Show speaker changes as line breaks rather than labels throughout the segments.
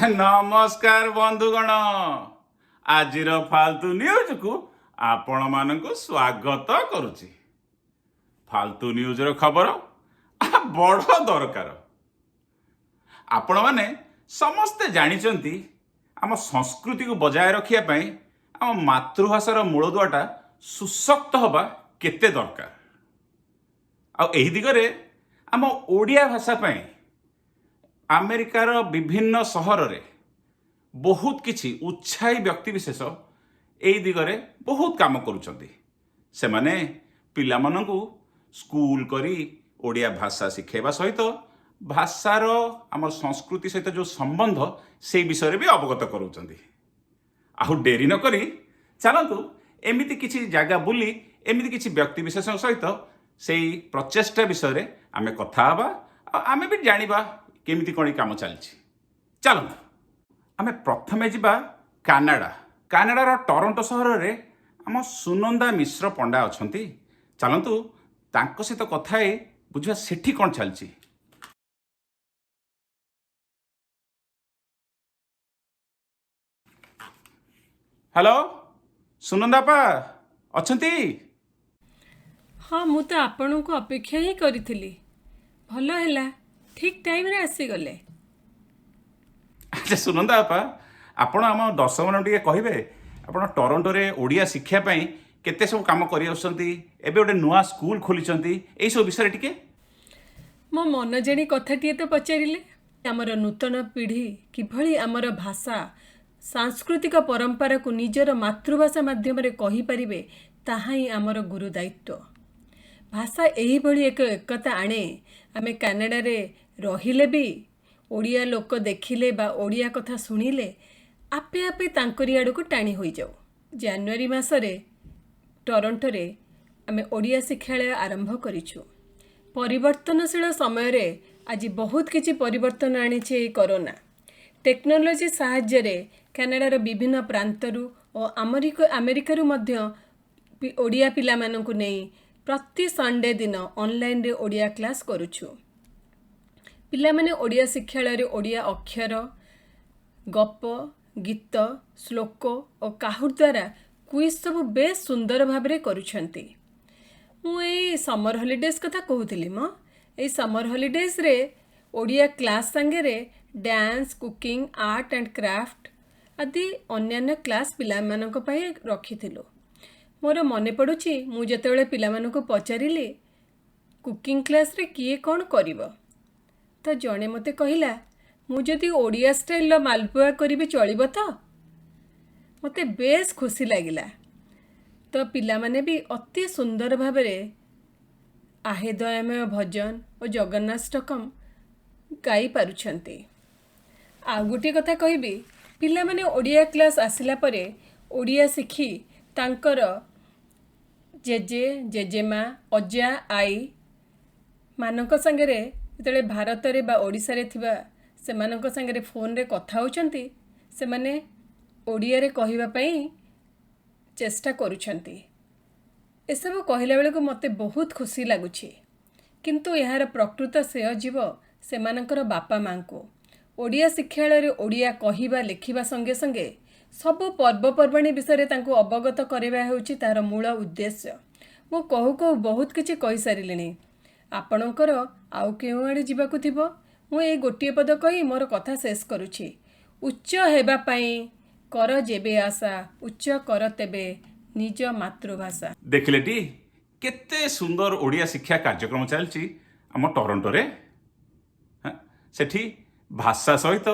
ନମସ୍କାର ବନ୍ଧୁଗଣ, ଆଜିର ଫାଲତୁ ନ୍ୟୁଜକୁ ଆପଣମାନଙ୍କୁ ସ୍ୱାଗତ କରୁଛି। ଫାଲତୁ ନ୍ୟୁଜର ଖବର ବଡ଼ ଦରକାର। ଆପଣମାନେ ସମସ୍ତେ ଜାଣିଛନ୍ତି, ଆମ ସଂସ୍କୃତିକୁ ବଜାୟ ରଖିବା ପାଇଁ ଆମ ମାତୃଭାଷାର ମୂଳଦୁଆଟା ସୁଶକ୍ତ ହେବା କେତେ ଦରକାର। ଆଉ ଏହି ଦିଗରେ ଆମ ଓଡ଼ିଆ ଭାଷା ପାଇଁ ଆମେରିକାର ବିଭିନ୍ନ ସହରରେ ବହୁତ କିଛି ଉତ୍ସାହୀ ବ୍ୟକ୍ତିବିଶେଷ ଏଇ ଦିଗରେ ବହୁତ କାମ କରୁଛନ୍ତି। ସେମାନେ ପିଲାମାନଙ୍କୁ ସ୍କୁଲ କରି ଓଡ଼ିଆ ଭାଷା ଶିଖାଇବା ସହିତ ଭାଷାର ଆମର ସଂସ୍କୃତି ସହିତ ଯେଉଁ ସମ୍ବନ୍ଧ, ସେଇ ବିଷୟରେ ବି ଅବଗତ କରାଉଛନ୍ତି। ଆଉ ଡେରି ନ କରି ଚାଲନ୍ତୁ, ଏମିତି କିଛି ଜାଗା ବୁଲି ଏମିତି କିଛି ବ୍ୟକ୍ତିବିଶେଷଙ୍କ ସହିତ ସେଇ ପ୍ରଚେଷ୍ଟା ବିଷୟରେ ଆମେ କଥା ହେବା ଆଉ ଆମେ ବି ଜାଣିବା କେମିତି କ'ଣ ଏ କାମ ଚାଲିଛି। ଚାଲନ୍ତୁ, ଆମେ ପ୍ରଥମେ ଯିବା କାନାଡ଼ା। କାନାଡ଼ାର ଟରଣ୍ଟୋ ସହରରେ ଆମ ସୁନନ୍ଦା ମିଶ୍ର ପଣ୍ଡା ଅଛନ୍ତି। ଚାଲନ୍ତୁ, ତାଙ୍କ ସହିତ କଥା ହେଇ ବୁଝିବା ସେଠି କ'ଣ ଚାଲିଛି। ହ୍ୟାଲୋ, ସୁନନ୍ଦା ଆପା ଅଛନ୍ତି?
ହଁ, ମୁଁ ତ ଆପଣଙ୍କୁ ଅପେକ୍ଷା ହିଁ କରିଥିଲି। ଭଲ ହେଲା, ଠିକ୍ ଟାଇମ୍ରେ ଆସିଗଲେ।
ଆଚ୍ଛା ସୁନନ୍ଦା ଆପା, ଆପଣ ଆମ ଦର୍ଶକମାନଙ୍କୁ ଟିକେ କହିବେ, ଆପଣ ଟରଣ୍ଟୋରେ ଓଡ଼ିଆ ଶିକ୍ଷା ପାଇଁ କେତେ ସବୁ କାମ କରି ଆସୁଛନ୍ତି, ଏବେ ଗୋଟେ ନୂଆ ସ୍କୁଲ ଖୋଲିଛନ୍ତି, ଏଇସବୁ ବିଷୟରେ ଟିକେ।
ମୋ ମନ ଜାଣି କଥାଟିଏ ତ ପଚାରିଲେ। ଆମର ନୂତନ ପିଢ଼ି କିଭଳି ଆମର ଭାଷା, ସାଂସ୍କୃତିକ ପରମ୍ପରାକୁ ନିଜର ମାତୃଭାଷା ମାଧ୍ୟମରେ କହିପାରିବେ, ତାହା ହିଁ ଆମର ଗୁରୁ ଦାୟିତ୍ୱ। ଭାଷା ଏହିଭଳି ଏକ ଏକତା ଆଣେ। ଆମେ କାନାଡ଼ାରେ ରହିଲେ ବି ଓଡ଼ିଆ ଲୋକ ଦେଖିଲେ ବା ଓଡ଼ିଆ କଥା ଶୁଣିଲେ ଆପେ ଆପେ ତାଙ୍କରି ଆଡ଼କୁ ଟାଣି ହୋଇଯାଉ। ଜାନୁଆରୀ ମାସରେ ଟରଣ୍ଟୋରେ ଆମେ ଓଡ଼ିଆ ଶିକ୍ଷାଳୟ ଆରମ୍ଭ କରିଛୁ। ପରିବର୍ତ୍ତନଶୀଳ ସମୟରେ ଆଜି ବହୁତ କିଛି ପରିବର୍ତ୍ତନ ଆଣିଛି ଏଇ କରୋନା। ଟେକ୍ନୋଲୋଜି ସାହାଯ୍ୟରେ କାନାଡ଼ାର ବିଭିନ୍ନ ପ୍ରାନ୍ତରୁ ଓ ଆମେରିକାରୁ ମଧ୍ୟ ଓଡ଼ିଆ ପିଲାମାନଙ୍କୁ ନେଇ ପ୍ରତି ସଣ୍ଡେ ଦିନ ଅନଲାଇନରେ ଓଡ଼ିଆ କ୍ଲାସ୍ କରୁଛୁ। ପିଲାମାନେ ଓଡ଼ିଆ ଶିକ୍ଷାଳୟରେ ଓଡ଼ିଆ ଅକ୍ଷର, ଗପ, ଗୀତ, ଶ୍ଲୋକ ଓ କାହୁଟ ଦ୍ୱାରା କୁଇଜ୍ ସବୁ ବେଶ ସୁନ୍ଦର ଭାବରେ କରୁଛନ୍ତି। ମୁଁ ଏଇ ସମର ହଲିଡେଜ୍ କଥା କହୁଥିଲି ମ। ଏଇ ସମର ହଲିଡେଜ୍ରେ ଓଡ଼ିଆ କ୍ଲାସ୍ ସାଙ୍ଗରେ dance, cooking, art and craft ଆଦି ଅନ୍ୟାନ୍ୟ କ୍ଲାସ୍ ପିଲାମାନଙ୍କ ପାଇଁ ରଖିଥିଲୁ। ମୋର ମନେ ପଡ଼ୁଛି, ମୁଁ ଯେତେବେଳେ ପିଲାମାନଙ୍କୁ ପଚାରିଲି, କୁକିଂ କ୍ଲାସ୍ରେ କିଏ କ'ଣ କରିବ, ତ ଜଣେ ମୋତେ କହିଲା, "ମୁଁ ଯଦି ଓଡ଼ିଆ ଷ୍ଟାଇଲର ମାଲପୁଆ କରିବି, ଚଳିବ ତ?" ମୋତେ ବେଶ ଖୁସି ଲାଗିଲା। ତ ପିଲାମାନେ ବି ଅତି ସୁନ୍ଦର ଭାବରେ ଆହେ ଦୟାମୟ ଭଜନ ଓ ଜଗନ୍ନାଷ୍ଟକମ୍ ଗାଇ ପାରୁଛନ୍ତି। ଆଉ ଗୋଟିଏ କଥା କହିବି, ପିଲାମାନେ ଓଡ଼ିଆ କ୍ଲାସ୍ ଆସିଲା ପରେ ଓଡ଼ିଆ ଶିଖି ତାଙ୍କର ଜେଜେ, ଜେଜେମା, ଅଜା, ଆଈ ମାନଙ୍କ ସାଙ୍ଗରେ ଯେତେବେଳେ ଭାରତରେ ବା ଓଡ଼ିଶାରେ ଥିବା ସେମାନଙ୍କ ସାଙ୍ଗରେ ଫୋନରେ କଥା ହେଉଛନ୍ତି, ସେମାନେ ଓଡ଼ିଆରେ କହିବା ପାଇଁ ଚେଷ୍ଟା କରୁଛନ୍ତି। ଏସବୁ କହିଲା ବେଳକୁ ମୋତେ ବହୁତ ଖୁସି ଲାଗୁଛି। କିନ୍ତୁ ଏହାର ପ୍ରକୃତ ଶ୍ରେୟ ଯିବ ସେମାନଙ୍କର ବାପା ମାଆଙ୍କୁ। ଓଡ଼ିଆ ଶିକ୍ଷାଳୟରେ ଓଡ଼ିଆ କହିବା, ଲେଖିବା ସଙ୍ଗେ ସଙ୍ଗେ ସବୁ ପର୍ବପର୍ବାଣୀ ବିଷୟରେ ତାଙ୍କୁ ଅବଗତ କରାଇବା ହେଉଛି ତାହାର ମୂଳ ଉଦ୍ଦେଶ୍ୟ। ମୁଁ କହୁ କହୁ ବହୁତ କିଛି କହିସାରିଲିଣି। ଆପଣଙ୍କର ଆଉ କେଉଁଆଡ଼େ ଯିବାକୁ ଥିବ। ମୁଁ ଏଇ ଗୋଟିଏ ପଦ କହି ମୋର କଥା ଶେଷ କରୁଛି। ଉଚ୍ଚ ହେବା ପାଇଁ କର ଯେବେ ଆଶା, ଉଚ୍ଚ କର ତେବେ ନିଜ ମାତୃଭାଷା।
ଦେଖିଲେଟି, କେତେ ସୁନ୍ଦର ଓଡ଼ିଆ ଶିକ୍ଷା କାର୍ଯ୍ୟକ୍ରମ ଚାଲିଛି ଆମ ଟରଣ୍ଟୋରେ। ହାଁ, ସେଠି ଭାଷା ସହିତ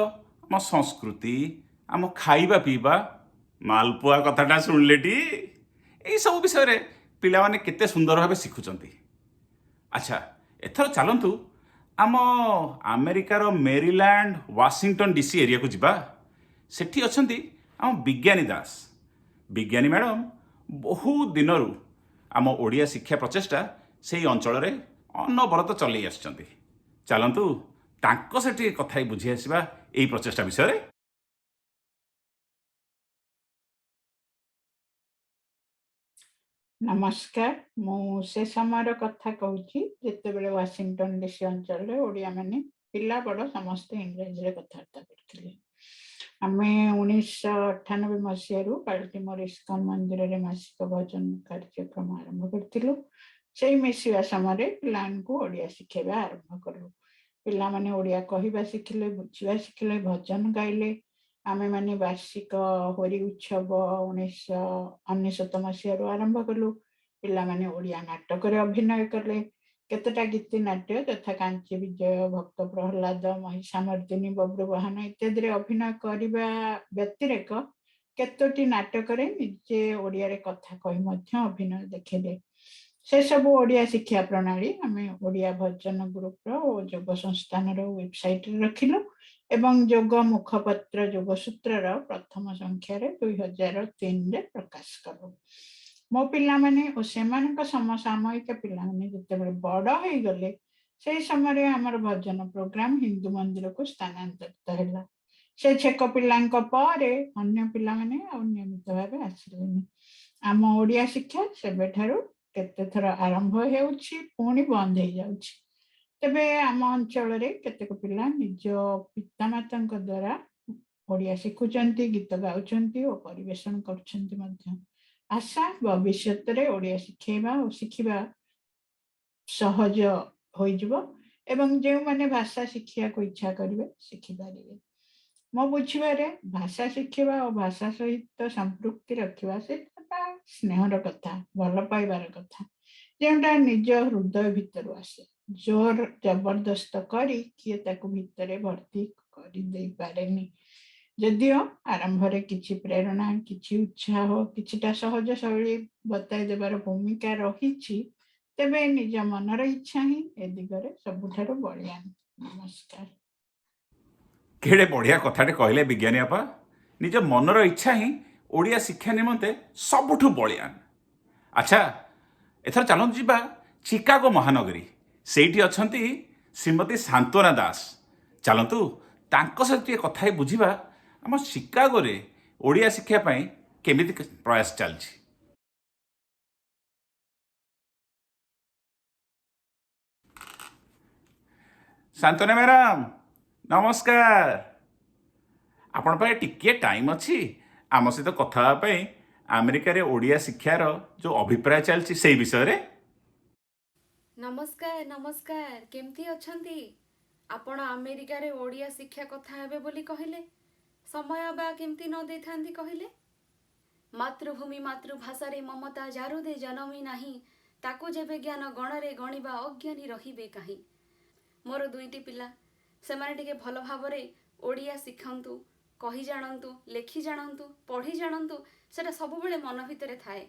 ଆମ ସଂସ୍କୃତି, ଆମ ଖାଇବା ପିଇବା, ମାଲପୁଆ କଥାଟା ଶୁଣିଲେଟି, ଏଇସବୁ ବିଷୟରେ ପିଲାମାନେ କେତେ ସୁନ୍ଦର ଭାବେ ଶିଖୁଛନ୍ତି। ଆଚ୍ଛା, ଏଥର ଚାଲନ୍ତୁ ଆମ ଆମେରିକାର ମେରିଲ୍ୟାଣ୍ଡ, ୱାସିଂଟନ ଡିସି ଏରିଆକୁ ଯିବା। ସେଠି ଅଛନ୍ତି ଆମ ବିଜ୍ଞାନୀ ଦାସ। ବିଜ୍ଞାନୀ ମ୍ୟାଡ଼ାମ ବହୁତ ଦିନରୁ ଆମ ଓଡ଼ିଆ ଶିକ୍ଷା ପ୍ରଚେଷ୍ଟା ସେଇ ଅଞ୍ଚଳରେ ଅନବରତ ଚଲେଇ ଆସିଛନ୍ତି। ଚାଲନ୍ତୁ, ତାଙ୍କ ସେଠି କଥା ହେଇ ବୁଝି ଆସିବା ଏଇ ପ୍ରଚେଷ୍ଟା ବିଷୟରେ।
ନମସ୍କାର। ମୁଁ ସେ ସମୟର କଥା କହୁଛି, ଯେତେବେଳେ ୱାସିଂଟନ ଡିସି ଅଞ୍ଚଳରେ ଓଡ଼ିଆମାନେ ପିଲା ବଡ଼ ସମସ୍ତେ ଇଂରାଜୀରେ କଥାବାର୍ତ୍ତା କରୁଥିଲେ। ଆମେ 1998 ମସିହାରୁ ବାଲ୍ଟିମୋର ଇସ୍କନ ମନ୍ଦିରରେ ମାସିକ ଭଜନ କାର୍ଯ୍ୟକ୍ରମ ଆରମ୍ଭ କରିଥିଲୁ। ସେଇ ମିଶିବା ସମୟରେ ପିଲାମାନଙ୍କୁ ଓଡ଼ିଆ ଶିଖେଇବା ଆରମ୍ଭ କଲୁ। ପିଲାମାନେ ଓଡ଼ିଆ କହିବା ଶିଖିଲେ, ବୁଝିବା ଶିଖିଲେ, ଭଜନ ଗାଇଲେ। ଆମେମାନେ ବାର୍ଷିକ ହୋରି ଉତ୍ସବ 1999 ମସିହାରୁ ଆରମ୍ଭ କଲୁ। ପିଲାମାନେ ଓଡ଼ିଆ ନାଟକରେ ଅଭିନୟ କଲେ। କେତେଟା ଗୀତି ନାଟ୍ୟ ଯଥା କାଞ୍ଚି ବିଜୟ, ଭକ୍ତ ପ୍ରହ୍ଲାଦ, ମହିଷାମର୍ଦିନୀ, ବବ୍ରୁବାହନ ଇତ୍ୟାଦିରେ ଅଭିନୟ କରିବା ବ୍ୟତିରେକ କେତୋଟି ନାଟକରେ ନିଜେ ଓଡ଼ିଆରେ କଥା କହି ମଧ୍ୟ ଅଭିନୟ ଦେଖେଇଲେ। ସେସବୁ ଓଡ଼ିଆ ଶିକ୍ଷା ପ୍ରଣାଳୀ ଆମେ ଓଡ଼ିଆ ଭଜନ ଗ୍ରୁପର ଓ ଯୋଗ ସଂସ୍ଥାନର ୱେବସାଇଟରେ ରଖିଲୁ ଏବଂ ଯୋଗ ମୁଖପତ୍ର ଯୋଗସୂତ୍ରର ପ୍ରଥମ ସଂଖ୍ୟାରେ 2003ରେ ପ୍ରକାଶ କଲୁ। ମୋ ପିଲାମାନେ ଓ ସେମାନଙ୍କ ସମସାମୟିକ ପିଲାମାନେ ଯେତେବେଳେ ବଡ଼ ହେଇଗଲେ, ସେଇ ସମୟରେ ଆମର ଭଜନ ପ୍ରୋଗ୍ରାମ ହିନ୍ଦୁ ମନ୍ଦିରକୁ ସ୍ଥାନାନ୍ତରିତ ହେଲା। ସେ ଛେକ ପିଲାଙ୍କ ପରେ ଅନ୍ୟ ପିଲାମାନେ ଆଉ ନିୟମିତ ଭାବେ ଆସିଲେନି। ଆମ ଓଡ଼ିଆ ଶିକ୍ଷା ସେବେଠାରୁ କେତେଥର ଆରମ୍ଭ ହେଉଛି, ପୁଣି ବନ୍ଦ ହେଇଯାଉଛି। ତେବେ ଆମ ଅଞ୍ଚଳରେ କେତେକ ପିଲା ନିଜ ପିତାମାତାଙ୍କ ଦ୍ୱାରା ଓଡ଼ିଆ ଶିଖୁଛନ୍ତି, ଗୀତ ଗାଉଛନ୍ତି ଓ ପରିବେଷଣ କରୁଛନ୍ତି ମଧ୍ୟ। ଆଶା, ଭବିଷ୍ୟତରେ ଓଡ଼ିଆ ଶିଖେଇବା ଓ ଶିଖିବା ସହଜ ହୋଇଯିବ ଏବଂ ଯେଉଁମାନେ ଭାଷା ଶିଖିବାକୁ ଇଚ୍ଛା କରିବେ ଶିଖିପାରିବେ। ମୋ ବୁଝିବାରେ ଭାଷା ଶିଖିବା ଓ ଭାଷା ସହିତ ସମ୍ପୃକ୍ତି ରଖିବା ସେଇଟା ସ୍ନେହର କଥା, ଭଲ ପାଇବାର କଥା, ଯେଉଁଟା ନିଜ ହୃଦୟ ଭିତରୁ ଆସେ। ଜୋର ଜବରଦସ୍ତ କରି କିଏ ତାକୁ ଭିତରେ ଭର୍ତ୍ତି କରିଦେଇପାରେନି। ଯଦିଓ ଆରମ୍ଭରେ କିଛି ପ୍ରେରଣା, କିଛି ଉତ୍ସାହ, କିଛିଟା ସହଜ ଶୈଳୀ ବତାଇ ଦେବାର ଭୂମିକା ରହିଛି, ତେବେ ନିଜ ମନର ଇଚ୍ଛା ହିଁ ଏ ଦିଗରେ ସବୁଠାରୁ ବଳିଆନ। ନମସ୍କାର।
କେଡ଼େ ବଢ଼ିଆ କଥାଟେ କହିଲେ ବିଜ୍ଞାନୀ ଆପା। ନିଜ ମନର ଇଚ୍ଛା ହିଁ ଓଡ଼ିଆ ଶିକ୍ଷା ନିମନ୍ତେ ସବୁଠୁ ବଳିଆନ। ଆଚ୍ଛା, ଏଥର ଚାଲନ୍ତୁ ଯିବା ଚିକାଗୋ ମହାନଗରୀ। ସେଇଠି ଅଛନ୍ତି ଶ୍ରୀମତୀ ସାନ୍ତ୍ୱନା ଦାସ। ଚାଲନ୍ତୁ ତାଙ୍କ ସହିତ ଟିକେ କଥା ହେଇ ବୁଝିବା ଆମ ଶିକାଗୋରେ ଓଡ଼ିଆ ଶିକ୍ଷା ପାଇଁ କେମିତି ପ୍ରୟାସ ଚାଲିଛି। ସାନ୍ତ୍ୱନା ମ୍ୟାଡ଼ାମ, ନମସ୍କାର। ଆପଣ ପାଖେ ଟିକିଏ ଟାଇମ୍ ଅଛି ଆମ ସହିତ କଥା ହେବା ପାଇଁ, ଆମେରିକାରେ ଓଡ଼ିଆ ଶିକ୍ଷାର ଯେଉଁ ଅଭିପ୍ରାୟ ଚାଲିଛି ସେଇ ବିଷୟରେ?
ନମସ୍କାର, ନମସ୍କାର। କେମିତି ଅଛନ୍ତି ଆପଣ? ଆମେରିକାରେ ଓଡ଼ିଆ ଶିକ୍ଷା କଥା ହେବେ ବୋଲି କହିଲେ, ସମୟ ବା କେମିତି ନ ଦେଇଥାନ୍ତି କହିଲେ? ମାତୃଭୂମି ମାତୃଭାଷାରେ ମମତା ଯାରୁଦେ ଜନମି ନାହିଁ, ତାକୁ ଯେବେ ଜ୍ଞାନ ଗଣରେ ଗଣିବା ଅଜ୍ଞାନୀ ରହିବେ କାହିଁ? ମୋର ଦୁଇଟି ପିଲା, ସେମାନେ ଟିକେ ଭଲ ଭାବରେ ଓଡ଼ିଆ ଶିଖନ୍ତୁ, କହି ଜାଣନ୍ତୁ, ଲେଖି ଜାଣନ୍ତୁ, ପଢ଼ି ଜାଣନ୍ତୁ, ସେଟା ସବୁବେଳେ ମନ ଭିତରେ ଥାଏ।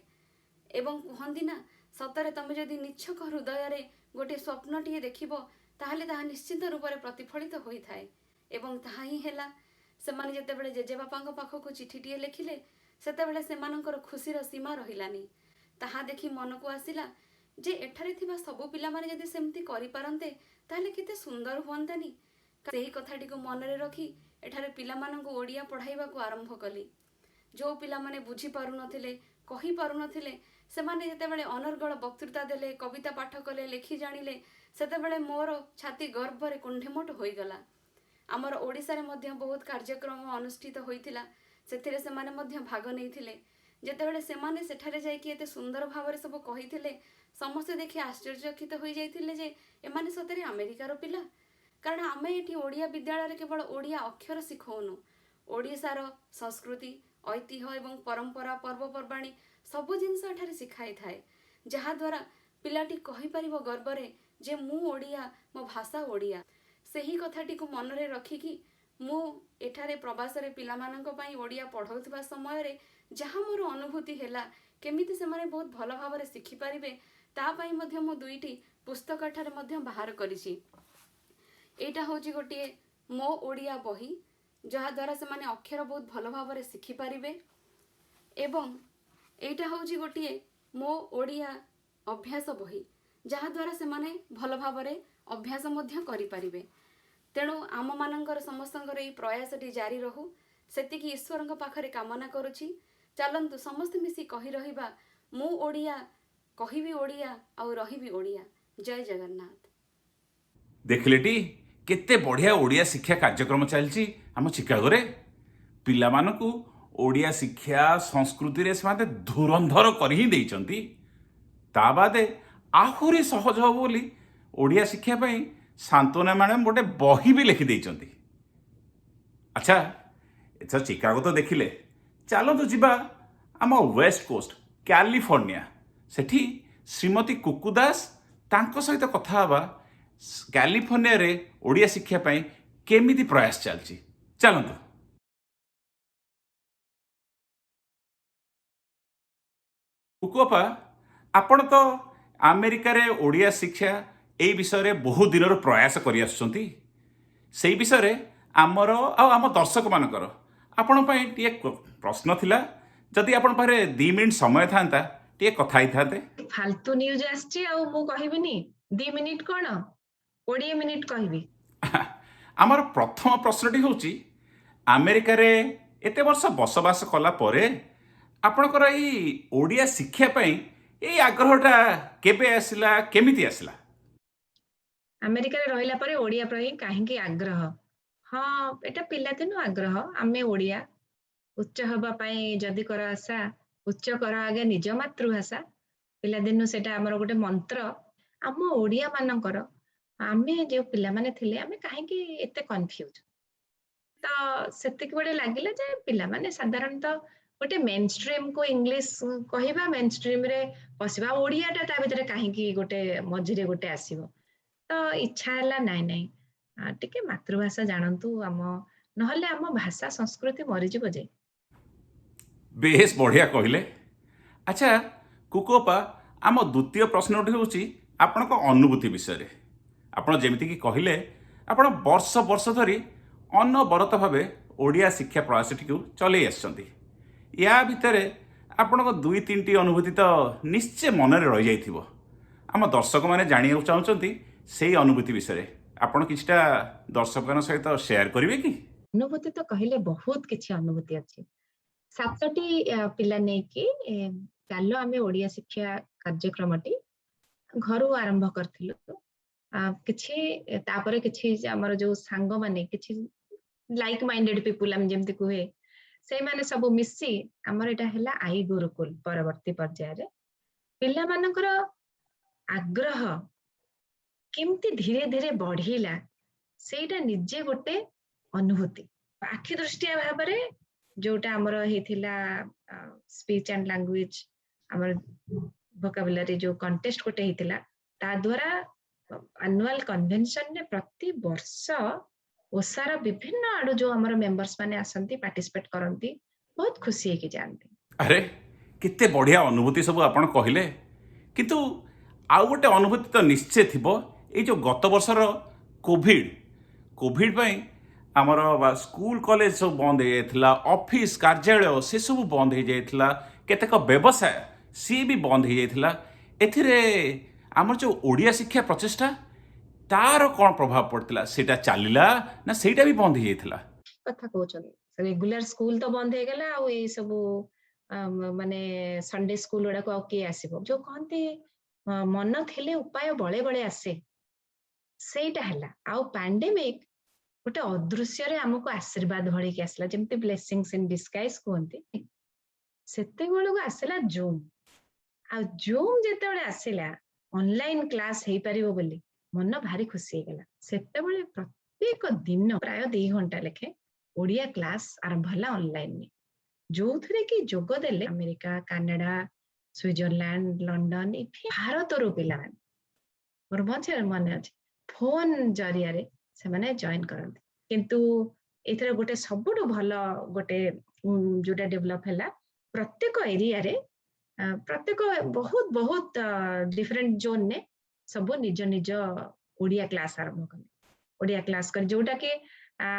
ଏବଂ କୁହନ୍ତି ନା, ସତରେ ତମେ ଯଦି ନିଚ୍ଛକ ହୃଦୟରେ ଗୋଟିଏ ସ୍ୱପ୍ନଟିଏ ଦେଖିବ, ତାହେଲେ ତାହା ନିଶ୍ଚିତ ରୂପରେ ପ୍ରତିଫଳିତ ହୋଇଥାଏ ଏବଂ ତାହା ହିଁ ହେଲା। ସେମାନେ ଯେତେବେଳେ ଜେଜେବାପାଙ୍କ ପାଖକୁ ଚିଠିଟିଏ ଲେଖିଲେ, ସେତେବେଳେ ସେମାନଙ୍କର ଖୁସିର ସୀମା ରହିଲାନି। ତାହା ଦେଖି ମନକୁ ଆସିଲା ଯେ ଏଠାରେ ଥିବା ସବୁ ପିଲାମାନେ ଯଦି ସେମିତି କରିପାରନ୍ତେ, ତାହେଲେ କେତେ ସୁନ୍ଦର ହୁଅନ୍ତାନି? ସେହି କଥାଟିକୁ ମନରେ ରଖି ଏଠାରେ ପିଲାମାନଙ୍କୁ ଓଡ଼ିଆ ପଢ଼ାଇବାକୁ ଆରମ୍ଭ କଲି। ଯେଉଁ ପିଲାମାନେ ବୁଝିପାରୁନଥିଲେ, କହିପାରୁନଥିଲେ, ସେମାନେ ଯେତେବେଳେ ଅନର୍ଗଳ ବକ୍ତୃତା ଦେଲେ, କବିତା ପାଠ କଲେ, ଲେଖି ଜାଣିଲେ, ସେତେବେଳେ ମୋର ଛାତି ଗର୍ବରେ କୁଣ୍ଢେମୋଟ ହୋଇଗଲା। ଆମର ଓଡ଼ିଶାରେ ମଧ୍ୟ ବହୁତ କାର୍ଯ୍ୟକ୍ରମ ଅନୁଷ୍ଠିତ ହୋଇଥିଲା। ସେଥିରେ ସେମାନେ ମଧ୍ୟ ଭାଗ ନେଇଥିଲେ। ଯେତେବେଳେ ସେମାନେ ସେଠାରେ ଯାଇକି ଏତେ ସୁନ୍ଦର ଭାବରେ ସବୁ କହିଥିଲେ, ସମସ୍ତେ ଦେଖି ଆଶ୍ଚର୍ଯ୍ୟଚକିତ ହୋଇଯାଇଥିଲେ ଯେ ଏମାନେ ସତରେ ଆମେରିକାର ପିଲା। କାରଣ ଆମେ ଏଠି ଓଡ଼ିଆ ବିଦ୍ୟାଳୟରେ କେବଳ ଓଡ଼ିଆ ଅକ୍ଷର ଶିଖଉନୁ, ଓଡ଼ିଶାର ସଂସ୍କୃତି, ଐତିହ୍ୟ ଏବଂ ପରମ୍ପରା, ପର୍ବପର୍ବାଣୀ ସବୁ ଜିନିଷ ଏଠାରେ ଶିଖାଇଥାଏ, ଯାହାଦ୍ୱାରା ପିଲାଟି କହିପାରିବ ଗର୍ବରେ ଯେ ମୁଁ ଓଡ଼ିଆ, ମୋ ଭାଷା ଓଡ଼ିଆ। ସେହି କଥାଟିକୁ ମନରେ ରଖିକି ମୁଁ ଏଠାରେ ପ୍ରବାସରେ ପିଲାମାନଙ୍କ ପାଇଁ ଓଡ଼ିଆ ପଢ଼ାଉଥିବା ସମୟରେ ଯାହା ମୋର ଅନୁଭୂତି ହେଲା, କେମିତି ସେମାନେ ବହୁତ ଭଲ ଭାବରେ ଶିଖିପାରିବେ, ତା ପାଇଁ ମଧ୍ୟ ମୁଁ ଦୁଇଟି ପୁସ୍ତକ ଏଠାରେ ମଧ୍ୟ ବାହାର କରିଛି। ଏଇଟା ହେଉଛି ଗୋଟିଏ ମୋ ଓଡ଼ିଆ ବହି, ଯାହାଦ୍ୱାରା ସେମାନେ ଅକ୍ଷର ବହୁତ ଭଲ ଭାବରେ ଶିଖିପାରିବେ ଏବଂ ଏଇଟା ହେଉଛି ଗୋଟିଏ ମୋ ଓଡ଼ିଆ ଅଭ୍ୟାସ ବହି, ଯାହାଦ୍ୱାରା ସେମାନେ ଭଲ ଭାବରେ ଅଭ୍ୟାସ ମଧ୍ୟ କରିପାରିବେ। ତେଣୁ ଆମମାନଙ୍କର ସମସ୍ତଙ୍କର ଏଇ ପ୍ରୟାସଟି ଜାରି ରହୁ, ସେତିକି ଈଶ୍ୱରଙ୍କ ପାଖରେ କାମନା କରୁଛି। ଚାଲନ୍ତୁ ସମସ୍ତେ ମିଶି କହି ରହିବା, ମୁଁ ଓଡ଼ିଆ, କହିବି ଓଡ଼ିଆ ଆଉ ରହିବି ଓଡ଼ିଆ। ଜୟ ଜଗନ୍ନାଥ।
ଦେଖିଲେଟି କେତେ ବଢ଼ିଆ ଓଡ଼ିଆ ଶିକ୍ଷା କାର୍ଯ୍ୟକ୍ରମ ଚାଲିଛି ଆମ ଚିକାଗୋରେ। ପିଲାମାନଙ୍କୁ ଓଡ଼ିଆ ଶିକ୍ଷା ସଂସ୍କୃତିରେ ସେମାନେ ଧୁରନ୍ଧର କରି ହିଁ ଦେଇଛନ୍ତି। ତା ବାଦେ ଆହୁରି ସହଜ ହେବ ବୋଲି ଓଡ଼ିଆ ଶିକ୍ଷା ପାଇଁ ସାନ୍ତ୍ୱନା ମ୍ୟାଡ଼ାମ୍ ଗୋଟେ ବହି ବି ଲେଖିଦେଇଛନ୍ତି। ଆଚ୍ଛା, ଏଥର ଚିକାଗୋ ତ ଦେଖିଲେ, ଚାଲନ୍ତୁ ଯିବା ଆମ ୱେଷ୍ଟ କୋଷ୍ଟ କ୍ୟାଲିଫର୍ଣ୍ଣିଆ। ସେଠି ଶ୍ରୀମତୀ କୁକୁ ଦାସ, ତାଙ୍କ ସହିତ କଥା ହେବା କ୍ୟାଲିଫର୍ଣ୍ଣିଆରେ ଓଡ଼ିଆ ଶିକ୍ଷା ପାଇଁ କେମିତି ପ୍ରୟାସ ଚାଲିଛି। ଚାଲନ୍ତୁ। କୁକୁ ଅପା, ଆପଣ ତ ଆମେରିକାରେ ଓଡ଼ିଆ ଶିକ୍ଷା ଏଇ ବିଷୟରେ ବହୁ ଦିନରୁ ପ୍ରୟାସ କରି ଆସୁଛନ୍ତି। ସେଇ ବିଷୟରେ ଆମର ଆଉ ଆମ ଦର୍ଶକମାନଙ୍କର ଆପଣଙ୍କ ପାଇଁ ଟିକେ ପ୍ରଶ୍ନ ଥିଲା। ଯଦି ଆପଣଙ୍କ ପାଖରେ 2 ମିନିଟ୍ ସମୟ ଥାନ୍ତା, ଟିକେ କଥା ହେଇଥାନ୍ତେ।
ଫାଲତୁ ନ୍ୟୁଜ ଆସିଛି ଆଉ ମୁଁ କହିବିନି? 2 ମିନିଟ କଣ, 20 ମିନିଟ କହିବି।
ଆମର ପ୍ରଥମ ପ୍ରଶ୍ନଟି ହେଉଛି, ଆମେରିକାରେ ଏତେ ବର୍ଷ ବସବାସ କଲା ପରେ ଆପଣଙ୍କର ଏଇ ଓଡ଼ିଆ ଶିକ୍ଷା ପାଇଁ ଏଇ ଆଗ୍ରହଟା କେବେ ଆସିଲା, କେମିତି ଆସିଲା?
ଆମେରିକାରେ ରହିଲା ପରେ ଓଡିଆ ପାଇଁ କାହିଁକି ଆଗ୍ରହ? ହଁ, ଏଇଟା ପିଲାଦିନୁ ଆଗ୍ରହ। ଆମେ ଓଡିଆ। ଉଚ୍ଚ ହବା ପାଇଁ ଯଦି କର ଆଶା, ଉଚ୍ଚ କର ଆଗେ ନିଜ ମାତୃଭାଷା। ପିଲାଦିନୁ ସେଇଟା ଆମର ଗୋଟେ ମନ୍ତ୍ର ଆମ ଓଡିଆ ମାନଙ୍କର। ଆମେ ଯୋଉ ପିଲାମାନେ ଥିଲେ, ଆମେ କାହିଁକି ଏତେ କନଫ୍ୟୁଜ? ତ ସେତିକି ବେଳେ ଲାଗିଲା ଯେ ପିଲାମାନେ ସାଧାରଣତଃ ଗୋଟେ ମେନ୍ ଷ୍ଟ୍ରିମ୍ କୁ ଇଂଲିଶ କହିବା, ମେନ୍ ଷ୍ଟ୍ରିମ୍ ରେ ପଶିବା, ଓଡିଆଟା ତା ଭିତରେ କାହିଁକି ଗୋଟେ ମଝିରେ ଗୋଟେ ଆସିବ? ତ ଇଚ୍ଛା ହେଲା, ନାଇଁ ନାଇଁ, ଟିକେ ମାତୃଭାଷା ଜାଣନ୍ତୁ ଆମ, ନହେଲେ ଆମ ଭାଷା ସଂସ୍କୃତି ମରିଯିବ ଯେ।
ବେଶ ବଢ଼ିଆ କହିଲେ। ଆଚ୍ଛା କୁକୁଅପା, ଆମ ଦ୍ୱିତୀୟ ପ୍ରଶ୍ନଟି ହେଉଛି ଆପଣଙ୍କ ଅନୁଭୂତି ବିଷୟରେ। ଆପଣ ଯେମିତିକି କହିଲେ, ଆପଣ ବର୍ଷ ବର୍ଷ ଧରି ଅନବରତ ଭାବେ ଓଡ଼ିଆ ଶିକ୍ଷା ପ୍ରୟାସଟିକୁ ଚଲେଇ ଆସିଛନ୍ତି। ୟା ଭିତରେ ଆପଣଙ୍କ ଦୁଇ ତିନିଟି ଅନୁଭୂତି ତ ନିଶ୍ଚୟ ମନରେ ରହିଯାଇଥିବ। ଆମ ଦର୍ଶକମାନେ ଜାଣିବାକୁ ଚାହୁଁଛନ୍ତି ସେଇ ଅନୁଭୂତି ବିଷୟରେ। ଆପଣ କିଛିଟା ଦର୍ଶକଙ୍କ ସହିତ ସେୟାର କରିବେ କି?
ଅନୁଭୂତି ତ କହିଲେ ବହୁତ କିଛି ଅନୁଭୂତି ଅଛି। ସାତଟି ପିଲା ନେଇକି ଚାଲ ଆମେ ଓଡିଆ ଶିକ୍ଷା କାର୍ଯ୍ୟକ୍ରମଟି ଘରୁ ଆରମ୍ଭ କରିଥିଲୁ। କିଛି ତାପରେ କିଛି ଆମର ଯୋଉ ସାଙ୍ଗମାନେ, କିଛି ଲାଇକ୍ ମାଇଣ୍ଡେଡ ପିପୁଲ ଆମେ ଯେମିତି କୁହେ, ସେଇମାନେ ସବୁ ମିଶି ଆମର ଏଇଟା ହେଲା I ଗୁରୁକୁଲ। ପରବର୍ତ୍ତୀ ପର୍ଯ୍ୟାୟରେ ପିଲାମାନଙ୍କର ଆଗ୍ରହ କେମିତି ଧୀରେ ଧୀରେ ବଢିଲା, ସେଇଟା ନିଜେ ଗୋଟେ ଅନୁଭୂତି। ଆଖି ଦୃଷ୍ଟିଆ ଭାବରେ ଯୋଉଟା ଆମର ହେଇଥିଲା ସ୍ପିଚ ଆଣ୍ଡ ଲାଙ୍ଗୁଏଜ, ଆମର ଭୋକାବୁଲାରୀ ଯୋଉ କଣ୍ଟେଷ୍ଟ ଗୋଟେ ହେଇଥିଲା, ତା ଦ୍ଵାରା ଆନୁଆଲ କନଭେନସନରେ ପ୍ରତି ବର୍ଷ ଓସାର ବିଭିନ୍ନ ଆଡୁ ଯୋଉ ଆମର ମେମ୍ବର୍ସ ମାନେ ଆସନ୍ତି, ପାର୍ଟିସିପେଟ କରନ୍ତି, ବହୁତ ଖୁସି ହେଇକି ଯାଆନ୍ତି।
ଆରେ, କେତେ ବଢ଼ିଆ ଅନୁଭୂତି ସବୁ ଆପଣ କହିଲେ। କିନ୍ତୁ ଆଉ ଗୋଟେ ଅନୁଭୂତି ତ ନିଶ୍ଚୟ ଥିବ। ଏଇ ଯେଉଁ ଗତ ବର୍ଷର କୋଭିଡ଼ ପାଇଁ ଆମର ବା ସ୍କୁଲ କଲେଜ ସବୁ ବନ୍ଦ ହେଇଯାଇଥିଲା, ଅଫିସ କାର୍ଯ୍ୟାଳୟ ସେସବୁ ବନ୍ଦ ହେଇଯାଇଥିଲା, କେତେକ ବ୍ୟବସାୟ ସିଏ ବି ବନ୍ଦ ହେଇଯାଇଥିଲା। ଏଥିରେ ଆମର ଯେଉଁ ଓଡ଼ିଆ ଶିକ୍ଷା ପ୍ରଚେଷ୍ଟା, ତାର କ'ଣ ପ୍ରଭାବ ପଡ଼ିଥିଲା? ସେଇଟା ଚାଲିଲା ନା ସେଇଟା ବି ବନ୍ଦ ହେଇଯାଇଥିଲା?
କଥା କହୁଛନ୍ତି। ରେଗୁଲାର ସ୍କୁଲ ତ ବନ୍ଦ ହେଇଗଲା, ଆଉ ଏଇ ସବୁ ମାନେ ସଣ୍ଡେ ସ୍କୁଲ ଗୁଡାକୁ ଆଉ କିଏ ଆସିବ? ଯୋଉ କହନ୍ତି ମନ ଥିଲେ ଉପାୟ ବଳେ ବଳେ ଆସେ, ସେଇଟା ହେଲା। ଆଉ ପାଣ୍ଡେମିକ ଗୋଟେ ଅଦୃଶ୍ୟରେ ଆମକୁ ଆଶୀର୍ବାଦ ଭଳିକି ଆସିଲା, ଯେମିତି ବ୍ଲେସିଂସ୍ ଇନ୍ ଡିସଗାଇଜ କୁହନ୍ତି। ସେତେବେଳକୁ ଆସିଲା ଜୁମ୍। ଆଉ ଜୁମ୍ ଯେତେବେଳେ ଆସିଲା, ଅନଲାଇନ କ୍ଲାସ ହେଇପାରିବ ବୋଲି ମନ ଭାରି ଖୁସି ହେଇଗଲା। ସେତେବେଳେ ପ୍ରତ୍ୟେକ ଦିନ ପ୍ରାୟ 2 ଘଣ୍ଟା ଲେଖେ ଓଡିଆ କ୍ଲାସ ଆରମ୍ଭ ହେଲା ଅନଲାଇନରେ, ଯୋଉଥିରେ କି ଯୋଗ ଦେଲେ America, Canada, Switzerland, London, even ଭାରତରୁ ପିଲାମାନେ। ମୋର ମନେ ଅଛି, ଫୋନ ଜରିଆରେ ସେମାନେ ଜଏନ କରନ୍ତି। କିନ୍ତୁ ଏଥିରେ ଗୋଟେ ସବୁଠୁ ଭଲ ଗୋଟେ ଯୋଉଟା ଡେଭଲପ ହେଲା, ପ୍ରତ୍ୟେକ ଏରିଆରେ, ପ୍ରତ୍ୟେକ ବହୁତ ବହୁତ ଡିଫରେଣ୍ଟ ଜୋନରେ ସବୁ ନିଜ ନିଜ ଓଡିଆ କ୍ଲାସ ଆରମ୍ଭ କଲେ। ଓଡିଆ କ୍ଲାସ କରି ଯୋଉଟା କି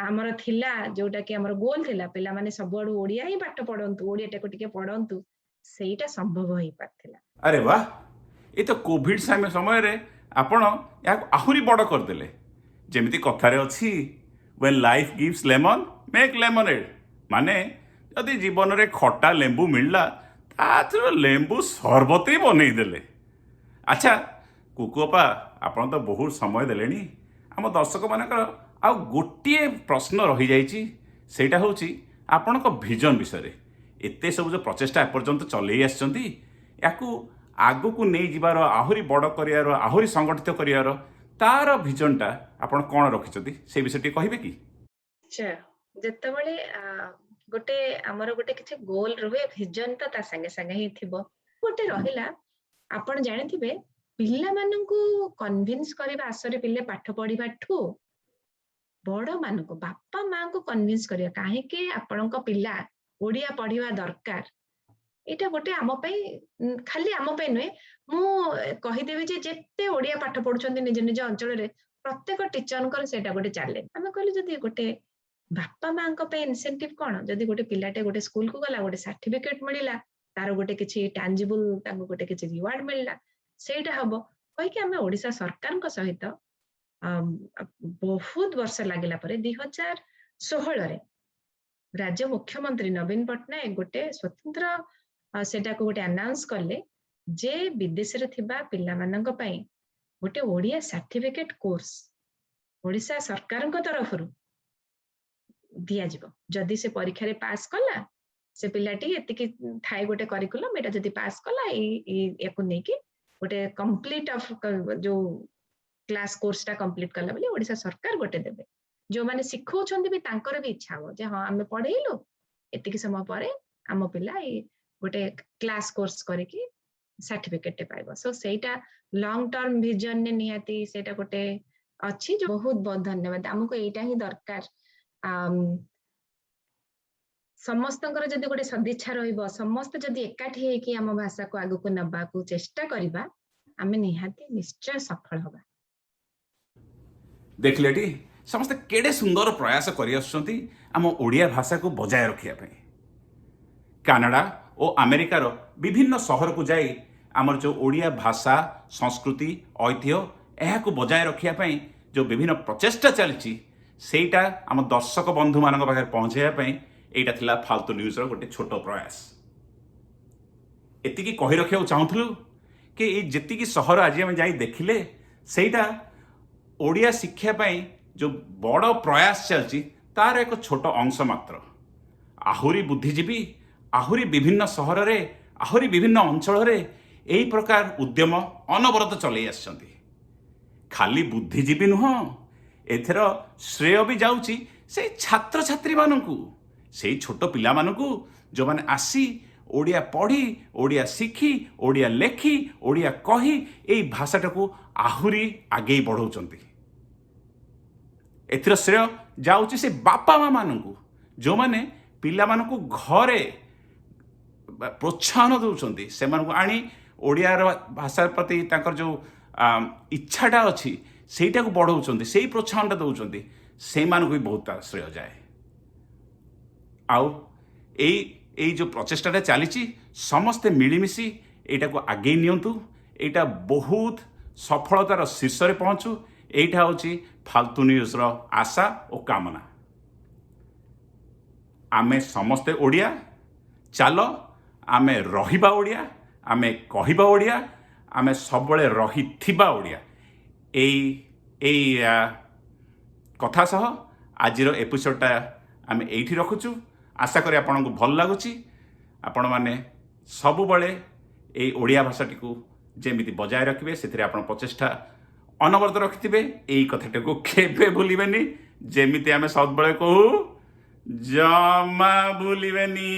ଆମର ଥିଲା, ଯୋଉଟା କି ଆମର ଗୋଲ ଥିଲା, ପିଲାମାନେ ସବୁଆଡୁ ଓଡିଆ ହିଁ ପାଠ ପଢନ୍ତୁ, ଓଡିଆଟାକୁ ଟିକେ ପଢନ୍ତୁ, ସେଇଟା ସମ୍ଭବ ହେଇପାରିଥିଲା।
ଆରେ ବାহ! ଏ ତ କୋଭିଡ ସମୟରେ ଆପଣ ଏହାକୁ ଆହୁରି ବଡ଼ କରିଦେଲେ। ଯେମିତି କଥାରେ ଅଛି, "When life gives lemon, make lemonade." ମାନେ ଯଦି ଜୀବନରେ ଖଟା ଲେମ୍ବୁ ମିଳିଲା, ତା ଲେମ୍ବୁ ସରବତ ହିଁ ବନେଇଦେଲେ। ଆଚ୍ଛା କୁକୁଅପା, ଆପଣ ତ ବହୁତ ସମୟ ଦେଲେଣି। ଆମ ଦର୍ଶକମାନଙ୍କର ଆଉ ଗୋଟିଏ ପ୍ରଶ୍ନ ରହିଯାଇଛି। ସେଇଟା ହେଉଛି ଆପଣଙ୍କ ଭିଜନ ବିଷୟରେ। ଏତେ ସବୁ ଯେଉଁ ପ୍ରଚେଷ୍ଟା ଏପର୍ଯ୍ୟନ୍ତ ଚଲେଇ ଆସିଛନ୍ତି, ୟାକୁ ଆଗକୁ ନେଇଯିବାର, ଆହୁରି ବଡ଼ କରିବାର, ଆହୁରି ସଂଗଠିତ କରିବାର ତାର ଭିଜନଟା ଆପଣ କ'ଣ ରଖିଛନ୍ତି, ସେଇ ବିଷୟରେ ଟିକେ କହିବେ କି?
ଆଚ୍ଛା, ଯେତେବେଳେ ଗୋଟେ ଆମର ଗୋଟେ କିଛି ଗୋଲ ରୁହେ, ଭିଜନ ତ ତା ସାଙ୍ଗେ ସାଙ୍ଗେ ହିଁ ଥିବ। ଗୋଟେ ରହିଲା, ଆପଣ ଜାଣିଥିବେ, ପିଲାମାନଙ୍କୁ କନଭିନ୍ସ କରିବା ଆସରେ ପିଲେ ପାଠ ପଢିବାଠୁ ବଡ ମାନଙ୍କୁ, ବାପା ମାଙ୍କୁ କନଭିନ୍ସ କରିବା କାହିଁକି ଆପଣଙ୍କ ପିଲା ଓଡିଆ ପଢିବା ଦରକାର, ଏଇଟା ଗୋଟେ ଆମ ପାଇଁ, ଖାଲି ଆମ ପାଇଁ ନୁହେଁ, ମୁଁ କହିଦେବି ଯେ ଯେତେ ଓଡିଆ ପାଠ ପଢୁଛନ୍ତି ନିଜ ନିଜ ଅଞ୍ଚଳରେ, ପ୍ରତ୍ୟେକ ଟିଚରଙ୍କର ସେଇଟା ଗୋଟେ ଚ୍ୟାଲେଞ୍ଜ। ଆମେ କହିଲୁ, ଯଦି ଗୋଟେ ବାପା ମାଙ୍କ ପାଇଁ ଇନସେଣ୍ଟିଭ କଣ, ଯଦି ଗୋଟେ ପିଲାଟେ ଗୋଟେ ସ୍କୁଲକୁ ଗଲା, ଗୋଟେ ସାର୍ଟିଫିକେଟ ମିଳିଲା, ତାର ଗୋଟେ କିଛି ଟାଞ୍ଜିବୁଲ ତାଙ୍କୁ ଗୋଟେ କିଛି ରିୱାର୍ଡ ମିଳିଲା, ସେଇଟା ହବ କହିକି ଆମେ ଓଡିଶା ସରକାରଙ୍କ ସହିତ ବହୁତ ବର୍ଷ ଲାଗିଲା ପରେ 2016ରେ ରାଜ୍ୟ ମୁଖ୍ୟମନ୍ତ୍ରୀ ନବୀନ ପଟ୍ଟନାୟକ ଗୋଟେ ସ୍ୱତନ୍ତ୍ର ସେଟାକୁ ଗୋଟେ ଆନାଉନ୍ସ କଲେ ଯେ ବିଦେଶରେ ଥିବା ପିଲାମାନଙ୍କ ପାଇଁ ଗୋଟେ ଓଡିଆ ସାର୍ଟିଫିକେଟ କୋର୍ସ ଓଡିଶା ସରକାରଙ୍କ ତରଫରୁ ଦିଆଯିବ। ଯଦି ସେ ପରୀକ୍ଷାରେ ପାସ୍ କଲା ସେ ପିଲାଟି, ଏତିକି ଥାଏ ଗୋଟେ କରିକୁଲମ, ଏଇଟା ଯଦି ପାସ୍ କଲା, ଏଇ ୟାକୁ ନେଇକି ଗୋଟେ କମ୍ପ୍ଲିଟ ଅଫ ଯୋଉ କ୍ଲାସ କୋର୍ସଟା କମ୍ପ୍ଲିଟ କଲା ବୋଲି ଓଡିଶା ସରକାର ଗୋଟେ ଦେବେ। ଯୋଉମାନେ ଶିଖଉଛନ୍ତି ବି, ତାଙ୍କର ବି ଇଚ୍ଛା ହବ ଯେ ହଁ, ଆମେ ପଢେଇଲୁ, ଏତିକି ସମୟ ପରେ ଆମ ପିଲା ଏଇ ଗୋଟେ କ୍ଲାସ କୋର୍ସ କରିକି ସାର୍ଟିଫିକେଟ ପାଇବ। ସୋ ସେଇଟା ଲଙ୍ଗ ଟର୍ମ ଭିଜନରେ ନିହାତି ସେଇଟା ଗୋଟେ ଅଛି। ବହୁତ ବହୁତ ଧନ୍ୟବାଦ। ଆମକୁ ଏଇଟା ହିଁ ଦରକାର। ସମସ୍ତଙ୍କର ଯଦି ଗୋଟେ ସଦିଚ୍ଛା ରହିବ, ସମସ୍ତେ ଯଦି ଏକାଠି ହେଇକି ଆମ ଭାଷାକୁ ଆଗକୁ ନେବାକୁ ଚେଷ୍ଟା କରିବା, ଆମେ ନିହାତି ନିଶ୍ଚୟ ସଫଳ ହବା।
ଦେଖିଲେ ଏଠି ସମସ୍ତେ କେଡ଼େ ସୁନ୍ଦର ପ୍ରୟାସ କରିଆସୁଛନ୍ତି ଆମ ଓଡ଼ିଆ ଭାଷାକୁ ବଜାୟ ରଖିବା ପାଇଁ। କାନାଡ଼ା ଓ ଆମେରିକାର ବିଭିନ୍ନ ସହରକୁ ଯାଇ ଆମର ଯେଉଁ ଓଡ଼ିଆ ଭାଷା, ସଂସ୍କୃତି, ଐତିହ୍ୟ, ଏହାକୁ ବଜାୟ ରଖିବା ପାଇଁ ଯେଉଁ ବିଭିନ୍ନ ପ୍ରଚେଷ୍ଟା ଚାଲିଛି, ସେଇଟା ଆମ ଦର୍ଶକ ବନ୍ଧୁମାନଙ୍କ ପାଖରେ ପହଞ୍ଚାଇବା ପାଇଁ ଏଇଟା ଥିଲା ଫାଲତୁ ନ୍ୟୁଜ୍ର ଗୋଟେ ଛୋଟ ପ୍ରୟାସ। ଏତିକି କହି ରଖିବାକୁ ଚାହୁଁଥିଲୁ କି ଏଇ ଯେତିକି ସହର ଆଜି ଆମେ ଯାଇ ଦେଖିଲେ, ସେଇଟା ଓଡ଼ିଆ ଶିକ୍ଷା ପାଇଁ ଯେଉଁ ବଡ଼ ପ୍ରୟାସ ଚାଲିଛି ତାର ଏକ ଛୋଟ ଅଂଶ ମାତ୍ର। ଆହୁରି ବୁଦ୍ଧିଜୀବୀ, ଆହୁରି ବିଭିନ୍ନ ସହରରେ, ଆହୁରି ବିଭିନ୍ନ ଅଞ୍ଚଳରେ ଏହି ପ୍ରକାର ଉଦ୍ୟମ ଅନବରତ ଚଲେଇ ଆସିଛନ୍ତି। ଖାଲି ବୁଦ୍ଧିଜୀବୀ ନୁହଁ, ଏଥିର ଶ୍ରେୟ ବି ଯାଉଛି ସେଇ ଛାତ୍ରଛାତ୍ରୀମାନଙ୍କୁ, ସେଇ ଛୋଟ ପିଲାମାନଙ୍କୁ, ଯେଉଁମାନେ ଆସି ଓଡ଼ିଆ ପଢ଼ି, ଓଡ଼ିଆ ଶିଖି, ଓଡ଼ିଆ ଲେଖି, ଓଡ଼ିଆ କହି ଏଇ ଭାଷାଟାକୁ ଆହୁରି ଆଗେଇ ବଢ଼ାଉଛନ୍ତି। ଏଥିର ଶ୍ରେୟ ଯାଉଛି ସେ ବାପା ମା ମାନଙ୍କୁ, ଯେଉଁମାନେ ପିଲାମାନଙ୍କୁ ଘରେ ପ୍ରୋତ୍ସାହନ ଦେଉଛନ୍ତି, ସେମାନଙ୍କୁ ଆଣି ଓଡ଼ିଆର ଭାଷା ପ୍ରତି ତାଙ୍କର ଯେଉଁ ଇଚ୍ଛାଟା ଅଛି ସେଇଟାକୁ ବଢ଼ାଉଛନ୍ତି, ସେଇ ପ୍ରୋତ୍ସାହନଟା ଦେଉଛନ୍ତି, ସେଇମାନଙ୍କୁ ବି ବହୁତ ତାର ଶ୍ରେୟ ଯାଏ। ଆଉ ଏଇ ଏଇ ଯେଉଁ ପ୍ରଚେଷ୍ଟାଟା ଚାଲିଛି, ସମସ୍ତେ ମିଳିମିଶି ଏଇଟାକୁ ଆଗେଇ ନିଅନ୍ତୁ, ଏଇଟା ବହୁତ ସଫଳତାର ଶୀର୍ଷରେ ପହଞ୍ଚୁ, ଏଇଟା ହେଉଛି ଫାଲତୁ ନ୍ୟୁଜ୍ର ଆଶା ଓ କାମନା। ଆମେ ସମସ୍ତେ ଓଡ଼ିଆ, ଚାଲ ଆମେ ରହିବା ଓଡ଼ିଆ, ଆମେ କହିବା ଓଡ଼ିଆ, ଆମେ ସବୁବେଳେ ରହିଥିବା ଓଡ଼ିଆ। ଏଇ ଏଇ କଥା ସହ ଆଜିର ଏପିସୋଡ଼ଟା ଆମେ ଏଇଠି ରଖୁଛୁ। ଆଶା କରି ଆପଣଙ୍କୁ ଭଲ ଲାଗୁଛି। ଆପଣମାନେ ସବୁବେଳେ ଏଇ ଓଡ଼ିଆ ଭାଷାଟିକୁ ଯେମିତି ବଜାୟ ରଖିବେ, ସେଥିରେ ଆପଣ ପ୍ରଚେଷ୍ଟା ଅନବରତ ରଖିଥିବେ। ଏଇ କଥାଟିକୁ କେବେ ଭୁଲିବେନି। ଯେମିତି ଆମେ ସବୁବେଳେ କହୁ, ଜମା ଭୁଲିବେନି।